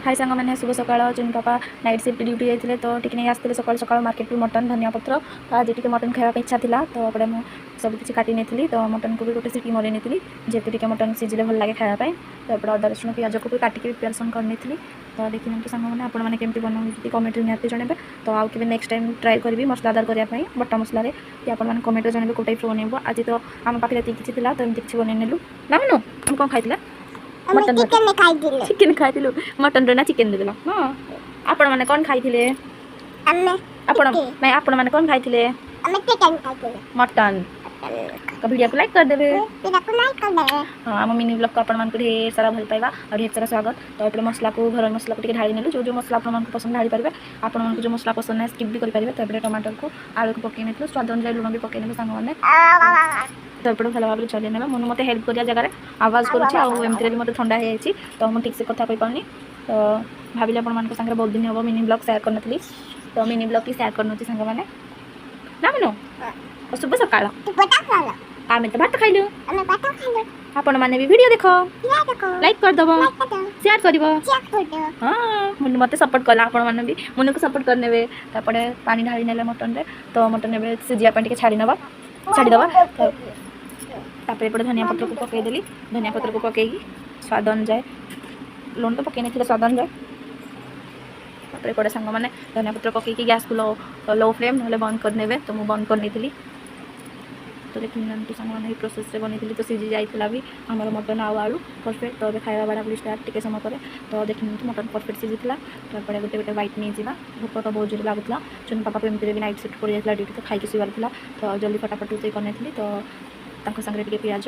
High ସାଙ୍ଗମାନେ, ଶୁଭ ସକାଳ। ଚୁନି ପାପା ନାଇଟ୍ ସିଫ୍ଟ ଡ୍ୟୁଟି ଯାଇଥିଲେ, ତ ଟିକେ ନେଇ ଆସିଥିଲେ ସକାଳୁ ସକାଳୁ ମାର୍କେଟରୁ ମଟନ୍, ଧନିଆ ପତ୍ର। ତ ଆଜି ଟିକେ ମଟନ୍ ଖାଇବା ପାଇଁ ଇଚ୍ଛା ଥିଲା, ତ ଏପଟେ ମୁଁ ସବୁ କିଛି କାଟି ନେଇଥିଲି। ତ ମଟନ୍କୁ ବି ଗୋଟେ ସିଟି ମରେଇ ନେଇଥିଲି, ଯେହେତୁ ଟିକେ ମଟନ୍ ସିଝିଲେ ଭଲ ଲାଗେ ଖାଇବା ପାଇଁ। ତ ଏପଟେ ଅଦା, ରସୁଣ, ପିଆଜକୁ ବି କାଟିକି ପ୍ରିପାରେସନ୍ କରିନେଇଥିଲି। ତ ଦେଖିନିଅନ୍ତୁ ସାଙ୍ଗମାନେ, ଆପଣମାନେ କେମିତି ବନାଉଛନ୍ତି, କମେଣ୍ଟରେ ନିହାତି ଜଣାଇବେ। ତ ଆଉ କେବେ ନେକ୍ସଟ ଟାଇମ୍ ଟ୍ରାଏ କରିବି ମସଲାଦାର କରିବା ପାଇଁ, ବଟା ମସଲାରେ, କି ଆପଣମାନେ କମେଣ୍ଟରେ ଜଣାଇବେ କେଉଁ ଟାଇପ୍ର ବନେଇବ। ଆଜି ତ ଆମ ପାଖରେ ଏତିକି କିଛି ଥିଲା, ତ ଏମିତି କିଛି ବନେଇ ନେଲୁ। ନା ମନୁ, ଆମେ କ'ଣ ଖାଇଥିଲା? ଆମେ ମଟନ୍। ଚିକେନ ଖାଇଥିଲୁ। ଚିକେନ ଖାଇଥିଲୁ। ମଟନ୍ରେ ନା ଚିକେନ ଦେଇଦେଲ? ହଁ, ଆପଣମାନେ କ'ଣ ଖାଇଥିଲେ? ଆମେ ଆପଣ ଚିକେନ। ନାଇଁ, ଆପଣମାନେ କ'ଣ ଖାଇଥିଲେ? ଆମେ ଚିକେନ ଖାଇଥିଲୁ। ମଟନ୍। ତ ଭିଡ଼ିଓକୁ ଲାଇକ୍ କରିଦେବେ। ଭିଡ଼ିଓକୁ ଲାଇକ୍ କରିଦେବେ। ହଁ, ଆମ ମିନି ବ୍ଲଗ୍କୁ ଆପଣମାନଙ୍କୁ ଢେର ସାରା ଭଲ ପାଇବା ଆଉ ଢେର ସାରା ସ୍ୱାଗତ। ତ ଏପଟେ ମସଲାକୁ, ଘରୋଇ ମସଲାକୁ ଟିକେ ଢାଳି ନେଲୁ। ଯେଉଁ ଯେଉଁ ମସଲା ଆପଣମାନଙ୍କୁ ପସନ୍ଦ, ଢାଳି ପାରିବେ। ଆପଣମାନଙ୍କୁ ଯେଉଁ ମସଲା ପସନ୍ଦ ନାହିଁ, ସ୍କିପ୍ ବି କରିପାରିବେ। ତ ଏପଟେ ଟମାଟରକୁ, ଆଳୁକୁ ପକାଇ ନେଇଥିଲୁ। ସ୍ୱାଦ ଅନୁଯାୟୀ ଲୁଣ ବି ପକାଇ ନେଲୁ ସାଙ୍ଗମାନେ। ତ ଏପଟେ ଭଲ ଭାବରେ ଚଲେଇ ନେବା। ମୁଁ ମୋତେ ହେଲ୍ପ କରିବା ଜାଗାରେ ଆୱାଜ କରୁଛି। ଆଉ ଏମିତିରେ ବି ମୋତେ ଥଣ୍ଡା ହେଇଯାଇଛି, ତ ମୁଁ ଠିକ୍ସେ କଥା କହିପାରୁନି। ତ ଭାବିଲି ଆପଣମାନଙ୍କ ସାଙ୍ଗରେ ବହୁତ ଦିନ ହେବ ମିନି ବ୍ଲଗ୍ ସେୟାର କରିନଥିଲି, ତ ମିନି ବ୍ଲଗ୍ ବି ସେୟାର କରିନେଉଛି ସାଙ୍ଗମାନେ। ନା ମନୁ? ଶୁଭ ସକାଳ। ଶୁଭ ସକାଳ। ଆମେ ତ ଭାତ ଖାଇଲୁ। ଆମେ ଭାତ ଖାଇଲୁ। ଆପଣମାନେ ବି ଭିଡ଼ିଓ ଦେଖ। ଭିଡ଼ିଓ ଦେଖ। ଲାଇକ୍ କରିଦେବ। ଲାଇକ୍ କରିଦେବ। ସେୟାର କରିବ। ସେୟାର କରିଦେବ। ହଁ, ମୁନୁ ମୋତେ ସପୋର୍ଟ କଲା, ଆପଣମାନେ ବି ମୁନୁକୁ ସପୋର୍ଟ କରିନେବେ। ତାପରେ ପାଣି ଢାଳି ନେଲେ ମଟନରେ। ତ ମଟନ ଏବେ ସିଝିବା ପାଇଁ ଟିକେ ଛାଡ଼ି ନେବା, ଛାଡ଼ିଦେବା। ତ ତାପରେ ଏପଟେ ଧନିଆ ପତ୍ରକୁ ପକାଇଦେଲି। ଧନିଆ ପତ୍ରକୁ ପକାଇକି ସ୍ୱାଦ ଅନୁଯାୟୀ ଲୁଣ ତ ପକାଇ ନେଇଥିଲେ, ସ୍ୱାଦ ଅନୁଯାୟୀ। ତାପରେ ଏପଟେ ସାଙ୍ଗମାନେ ଧନିଆ ପତ୍ର ପକାଇକି ଗ୍ୟାସ୍କୁ ଲୋ ଲୋ ଫ୍ଲେମ୍ ନହେଲେ ବନ୍ଦ କରିନେବେ। ତ ମୁଁ ବନ୍ଦ କରିନେଇଥିଲି। ତ ଦେଖି ନିଅନ୍ତୁ ସାଙ୍ଗମାନେ, ଏଇ ପ୍ରୋସେସ୍ରେ ବନେଇଥିଲି। ତ ସିଝି ଯାଇଥିଲା ବି ଆମର ମଟନ୍ ଆଉ ଆଳୁ ପରଫେକ୍ଟ। ତ ଏବେ ଖାଇବା ବାଢ଼ା ଷ୍ଟାର୍ଟ ଟିକେ ସମୟ ପରେ। ତ ଦେଖି ନିଅନ୍ତୁ, ମଟନ୍ ପରଫେକ୍ଟ ସିଝିଥିଲା। ତାପରେ ଗୋଟେ ଗୋଟେ ବାଇଟ୍ ନେଇଯିବା। ଭୋକ ତ ବହୁତ ଜୋରେ ଲାଗୁଥିଲା। ଚୁନୁ ପାପାକୁ ଏମିତିରେ ବି ନାଇଟ୍ ସିଫ୍ଟ ପଡ଼ିଯାଇଥିଲା ଡ୍ୟୁଟି, ତ ଖାଇକି ଶୋଇବାର ଥିଲା। ତ ଜଲ୍ଦି ଫଟାଫଟ ରୋଷେଇ କରିନେଇଥିଲି। ତ ତାଙ୍କ ସାଙ୍ଗରେ ଟିକେ ପିଆଜ